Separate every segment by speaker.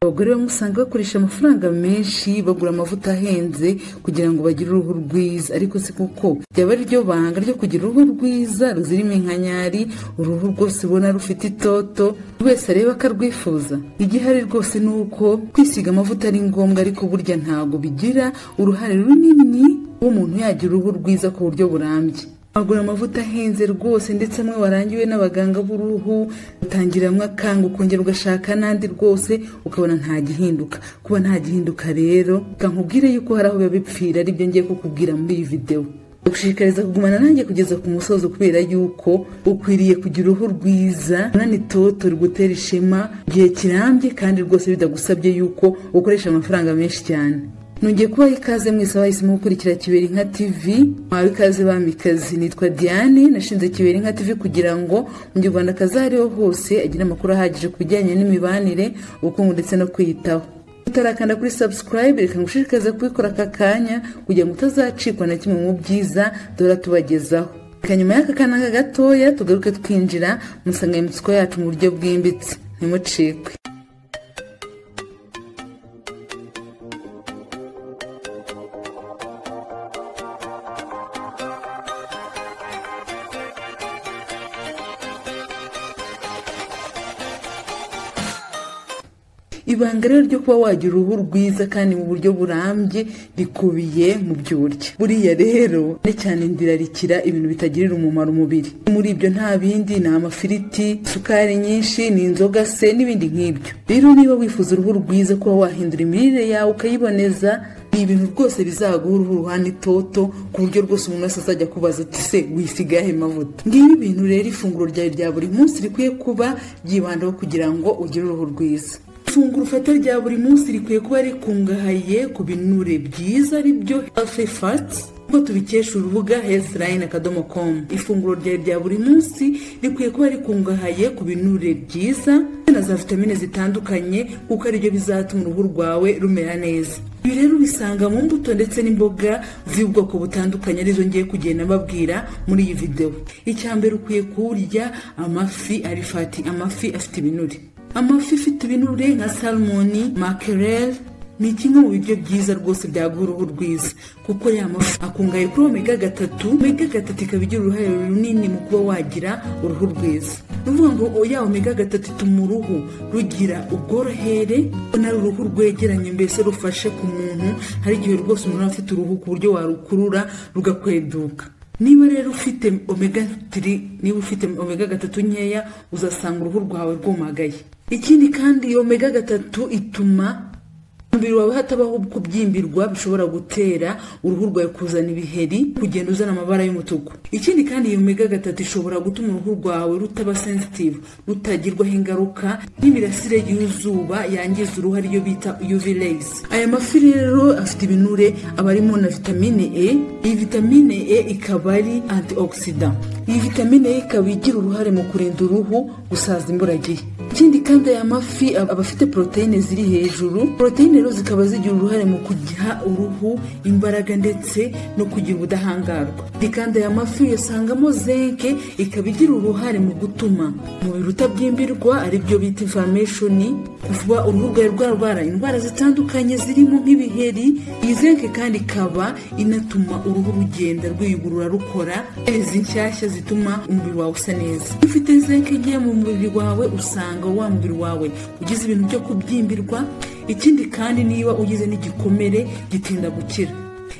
Speaker 1: Abagore bamwe usanga bakoresha amafaranga menshi bagura amavuta ahenze kugira ngo bagire uruhu rwiza, ariko si kuko byaba ari ryo banga ryo kugira uruhu rwiza ruzira iminkanyari, uruhu rwose ubona rufite itoto buri wese areba akarwifuza. Igihari rwose ni uko kwisiga amavuta ari ngombwa, ariko burya ntabwo bigira uruhare runini umuntu yagira uruhu rwiza ku buryo burambye. Wagura amavuta ahenze rwose ndetse amwe warangiwe n'abaganga b'uruhu, utangiramwe akanga ukongera ugashaka n'andi rwose ukabona nta gihinduka. Kuba nta gihinduka rero, reka nkubwire yuko hari aho biba bipfira, aribyo ngiye kukubwira muri iyi videwo. Ndagushishikariza kugumana nanjye kugeza ku musozo kubera yuko ukwiriye kugira uruhu rwiza, unani itoto rugutera ishema igihe kirambye kandi rwose bidagusabye yuko ukoresha amafaranga menshi cyane. Nongeye kubaha ikaze mwese abahisemo gukurikira Kiberinka TV, mwawe ikaze bamikazi. Nitwa Diane, nashinze Kiberinka TV kugira ngo umunyarwandakazi aho ariho hose agire amakuru ahagije ku bijyanye n'imibanire, ubukungu ndetse no kwiyitaho. Utarakanda kuri subscribe, reka ngushishikarize kubikora aka kanya kugira ngo utazacikwa na kimwe mu byiza duhora tubagezaho. Reka nyuma y'aka kana gatoya tugaruke twinjira mu nsanganyamatsiko yacu mu buryo bwimbitse, ntimucikwe. Ibanga rero ryo kuba wagira uruhu rwiza kandi mu buryo burambye rikubiye mu byo urya. Buriya rero cyane ndirarikira ibintu bitagirira umumaro umubiri. Muri ibyo nta bindi ni amafiriti, isukari nyinshi, ni inzoga se n'ibindi nk'ibyo. Rero niba wifuza uruhu rwiza, kuba wahindura imirire yawe ukayiboneza, ni ibintu rwose bizaguha uruhu ruhana itoto ku buryo rwose umuntu wese azajya kubaza ati se wisiga ayahe mavuta. Ngibi ibintu rero ifunguro ryawe rya buri munsi rikwiye kuba ryibandaho kugira ngo ugire uruhu rwiza. Ifunguro ufata rya buri munsi rikwiye kuba rikungahaye ku binure byiza ari byo healthy fats, nk'uko tubikesha urubuga healthline.com. Ifunguro ryawe rya buri munsi rikwiye kuba rikungahaye ku binure byiza na za vitamine zitandukanye, kuko aribyo bizatuma uruhu rwawe rumera neza. Ibi rero ubisanga mu mbuto ndetse n'imboga z'ubwoko butandukanye, arizo ngiye kugenda mbabwira muri iyi videwo. Icya mbere, ukwiye kurya amafi ari fatty, amafi afite ibinure. Amafi afite ibinure nka salmon, mackerel ni kimwe mu biryo byiza rwose byaguha uruhu rwiza, kuko ya mafi akungahaye kuri omega 3. Omega 3 ikaba igira uruhare runini mu kuba wagira uruhu rwiza. Ni ukuvuga ngo ya omega 3 ituma uruhu rugira ubworohere, ubona ari uruhu rwegeranye mbese rufashe ku muntu. Hari igihe rwose umuntu aba afite uruhu ku buryo warukurura rugakweduka. Niba rero ufite omega 3, niba ufite omega 3 nkeya, uzasanga uruhu rwawe rwumagaye. Ikindi kandi iyo omega 3 ituma umubiri wawe hatabaho kubyimbirwa bishobora gutera uruhu rwawe kuzana ibiheri, kugenda uzana amabara y'umutuku. Ikindi kandi iyo omega 3 ishobora gutuma uruhu rwawe rutaba sensitive, rutagirwaho ingaruka n'imirasire y'izuba yangiza uruhu, ariyo bita UV rays. Aya mafi rero afite ibinure aba arimo na vitamine E. Iyi vitamine E ikaba ari antioxidant. Iyi vitamine E ikaba igira uruhare mu kurinda uruhu gusaza imburagihe. Ikindi kandi aya mafi aba afite poroteyine ziri hejuru. Poroteyine rero zikaba zigira uruhare mu kugiha uruhu imbaraga ndetse no kugira ubudahangarwa. Kandi aya mafi uyasangamo zinc, ikaba igira uruhare mu gutuma umubiri utabyimbirwa, aribyo bita inflammation, kuva uruhu rwawe rwarwara indwara zitandukanye zirimo nk'ibiheri. Iyi zinc kandi ikaba inatuma uruhu rugenda rwiyugurura, rukora izi nshyashya zituma umubiri wawe usa neza. Iyo ufite zinc nkeya mu mubiri wawe, usanga wa mubiri wawe ugize ibintu byo kubyimbirwa. Ikindi kandi niba ugize n'igikomere gitinda gukira.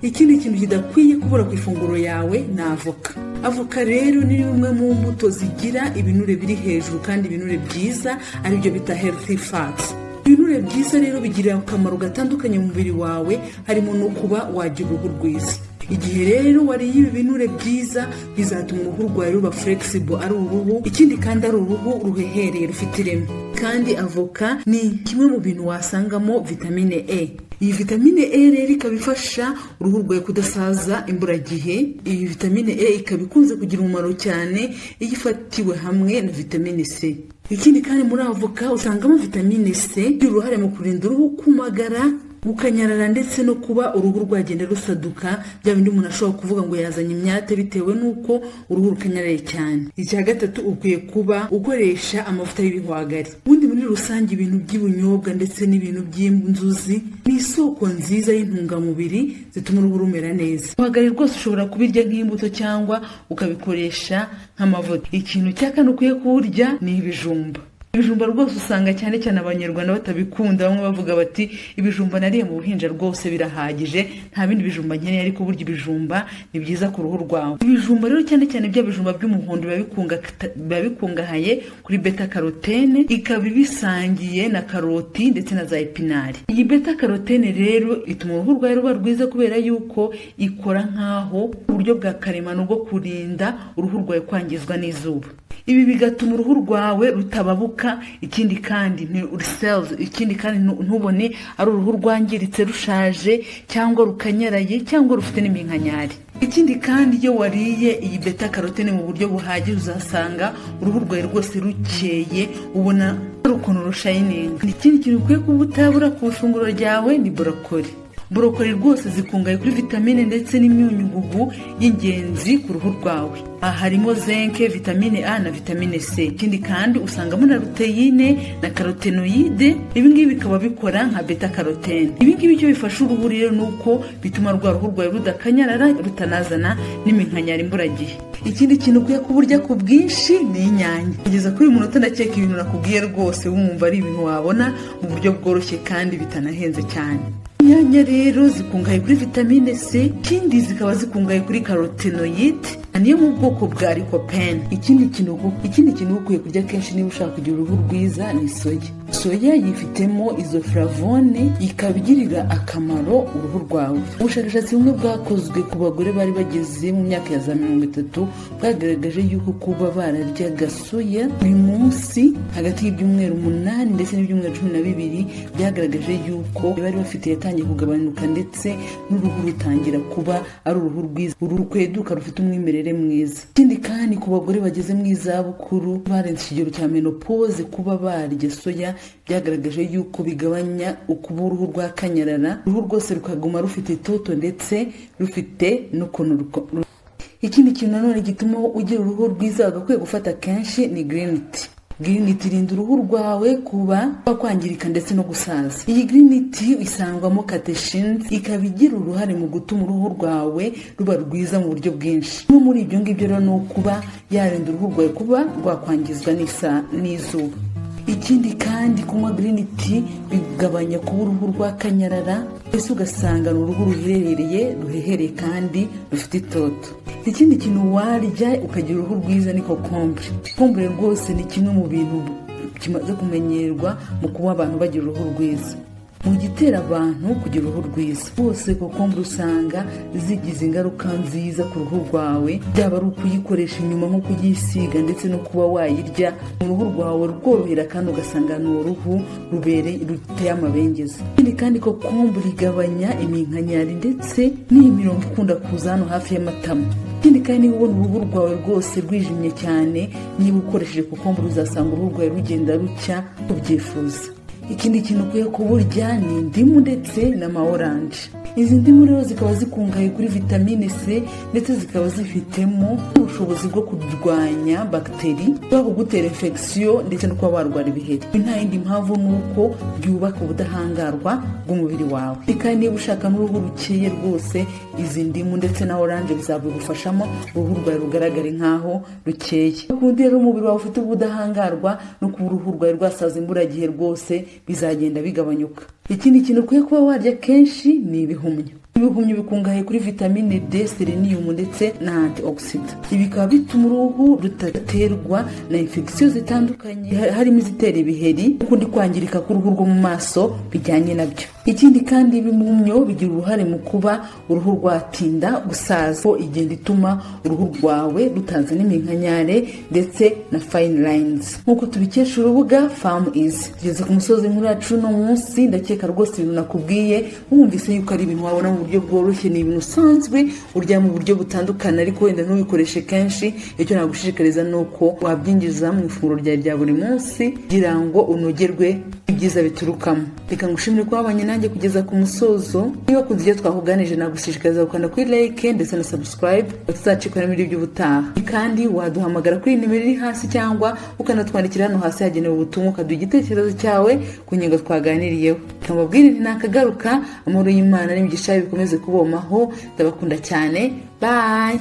Speaker 1: Ikindi kintu kidakwiye kubura ku ifunguro yawe ni avoka. Avoka rero ni imwe mu mbuto zigira ibinure biri hejuru kandi ibinure byiza, aribyo bita healthy fats. Ibinure byiza rero bigira akamaro gatandukanye mu mubiri wawe, harimo no kuba wagira uruhu rwiza. Igihe rero wariye ibi binure byiza, bizatuma uruhu rwawe ruba flexible, ari uruhu, ikindi kandi ari uruhu ruhehereye rufite ireme. Kandi avoka ni kimwe mu bintu wasangamo vitamine E. Iyi vitamine E rero ikaba ifasha uruhu rwawe kudasaza imburagihe. Iyi vitamine E ikaba ikunze kugira umumaro cyane iyo ifatiwe hamwe na vitamine C. Ikindi kandi muri avoka usangamo vitamine C igira uruhare mu kurinda uruhu kumagara. Gukanyarara ndetse no kuba uruhu rwagenda rusaduka, bya bindi umuntu ashobora kuvuga ngo yazanye imyate bitewe n'uko uruhu rukanyaraye cyane. Icya gatatu, ukwiye kuba ukoresha amavuta y'ibihwagari. Ubundi muri rusange ibintu by'ubunyobwa ndetse n'ibintu by'inzuzi ni isoko nziza y'intungamubiri zituma uruhu rumera neza. Ibihwagari rwose ushobora kubirya nk'imbuto cyangwa ukabikoresha nk'amavuta. Ikintu cya kane ukwiye kuwurya ni ibijumba. Ibijumba rwose usanga cyane cyane Abanyarwanda batabikunda, bamwe bavuga bati ibijumba nariye mu buhinja rwose birahagije, nta bindi bijumba nkeneye, ariko burya ibijumba ni byiza ku ruhu rwawe. Ibijumba rero cyane cyane bya bijumba by'umuhondo biba bikungahaye kuri beta carotene, ikaba ibisangiye na karoti ndetse na za epinari. Iyi beta carotene rero ituma uruhu rwawe ruba rwiza kubera yuko ikora nk'aho uburyo bwa karemano bwo kurinda uruhu rwawe kwangizwa n'izuba. Ibi bigatuma uruhu rwawe rutababuka, ikindi kandi ikindi kandi ntubone ari uruhu rwangiritse rushaje cyangwa rukanyaraye cyangwa rufite n'iminkanyari. Ikindi kandi iyo wariye iyi beta carotene mu buryo buhagije uzasanga uruhu rwawe rwose rukeye, ubona ari ukuntu rushayininga. Ikindi kintu ukwiye kuba utabura ku ifunguro ryawe ni borokori. Borokori rwose zikungahaye kuri vitamine ndetse n'imyunyungugu y'ingenzi ku ruhu rwawe. Aha harimo zinc, vitamine A na vitamine C. Ikindi kandi usangamo na luteyine na carotenoide, ibi ngibi bikaba bikora nka beta carotene. Ibi ngibi icyo bifasha uruhu rero ni uko bituma rwa ruhu rwawe rudakanyarara, rutanazana n'iminkanyari imburagihe. Ikindi kintu ukwiye kuburya ku bwinshi ni inyanya. Kugeza kuri uyu munota ndakeka ibintu nakubwiye rwose wumva ari ibintu wabona mu buryo bworoshye kandi bitanahenze cyane. Inyanya rero zikungahaye kuri vitamine C, ikindi zikaba zikungahaye kuri carotenoide niyo mu bwoko bwa lycopene. Ikindi kintu ukwiye kurya kenshi niba ushaka kugira uruhu rwiza ni soya. Soya yifitemo izo flavone, ikaba igirira akamaro uruhu rwawe. Ubushakashatsi bumwe bwakozwe ku bagore bari bageze mu myaka ya za 30 bwagaragaje yuko kuba bararyaga soya buri munsi hagati y'ibyumweru 8 ndetse n'ibyumweru 12 byagaragaje yuko bari bafite yatangiye kugabanuka ndetse n'uruhu rutangira kuba ari uruhu rwiza, uruhu rukweduka rufite umwimerere mwiza. Ikindi kandi ku bagore bageze mu izabukuru barenze ikigero cya menopause, kuba barya soya byagaragaje yuko bigabanya ukuba uruhu rwakanyarara, uruhu rwose rukaguma rufite itoto ndetse rufite n'ukuntu. Ikindi kintu nanone gituma ugira uruhu rwiza wagakwiye gufata kenshi ni green tea. Green tea irinda uruhu rwawe kuba kwangirika ndetse no gusaza. Iyi green tea isangwamo catechins, ikaba igira uruhare mu gutuma uruhu rwawe ruba rwiza mu buryo bwinshi. Bimwe muri ibyo ngibyo rero ni ukuba yarinda uruhu rwawe kuba rwakwangizwa n'izuba. Ikindi kandi kunywa green tea bigabanya kuba uruhu rwakanyarara, mbese ugasanga ni uruhu ruherereye ruhehereye kandi rufite itoto. Ikindi kintu warya ukagira uruhu rwiza ni kokombure. Kokombure rwose ni kimwe mu bintu kimaze kumenyerwa mu kuba abantu bagira uruhu rwiza, mu gitera abantu kugira uruhu rwiza. Bose kokombure usanga zigize ingaruka nziza ku ruhu rwawe, byaba ari ukuyikoresha inyuma nko kuyisiga ndetse no kuba wayirya, uruhu rwawe rworohera kandi ugasanga ni uruhu rubereye ruteye amabengeza. Ikindi kandi kokombure igabanya iminkanyari ndetse n'iyi mirongo ikunda kuza hano hafi y'amatama. Ikindi kandi niba ubona uruhu rwawe rwose rwijimye cyane, niba ukoresheje kokombure uzasanga uruhu rwawe rugenda rucya ubyifuza. Ikindi kintu ukwiye kuburya ni indimu ndetse n'ama oranje. Izi ndimu rero zikaba zikungahaye kuri vitamine C ndetse zikaba zifitemo ubushobozi bwo kurwanya bagiteri, bwo kugutera infection ndetse no kuba warwara ibiheri. Nta yindi mpamvu ni uko byubaka ubudahangarwa bw'umubiri wawe. Kandi niba ushaka n'uruhu rukeye rwose, izi ndimu ndetse na oranje bizabigufashamo uruhu rwawe rugaragare nkaho rukeye. Kundi rero umubiri wawe ufite ubudahangarwa no kuba uruhu rwawe rwasaza imburagihe rwose bizagenda bigabanyuka. Ikindi kintu ukwiye kuba warya kenshi ni ibihumyo. Ibihumyo bikungahaye kuri vitamine D, selenium ndetse na antioxidant. Ibi bikaba bituma uruhu rudaterwa na infection zitandukanye, harimo izitera ibiheri n'ukundi kwangirika k'uruhu rwo mu maso bijyanye nabyo. Ikindi kandi ibihumyo bigira uruhare mu kuba uruhu rwatinda gusaza, ko igenda ituma uruhu rwawe rutazana iminkanyare ndetse na fine lines. Nk'uko tubikesha urubuga Farm Easy. Tugeze ku musozi w'inkuru yacu uno munsi, ndakeka rwose ibintu nakubwiye wumvise yuko ari ibintu wabona mu buryo bworoshye. Ni ibintu usanzwe urya mu buryo butandukanye, ariko wenda ntubikoreshe kenshi. Icyo nagushishikariza ni uko wabyinjiza mu ifunguro ryawe rya buri munsi kugira ngo unogerwe ibyiza biturukamo. Reka ngushimire kuba wabanye nanjye kugeza ku musozo. Niba wakunze ibyo twakuganije, nagushishikariza gukanda kuri like ndetse na subscribe, tuzacikwa n'ibindi by'ubutaha. Kandi waduhamagara kuri nimero iri hasi cyangwa ukanatwandikira hano hasi hagenewe ubutumwa, ukaduha igitekerezo cyawe ku ngingo twaganiriyeho. Reka mbabwire nti nakagaruka, amahoro y'Imana n'imigisha bikomeze kubomaho. Ndabakunda cyane, bye.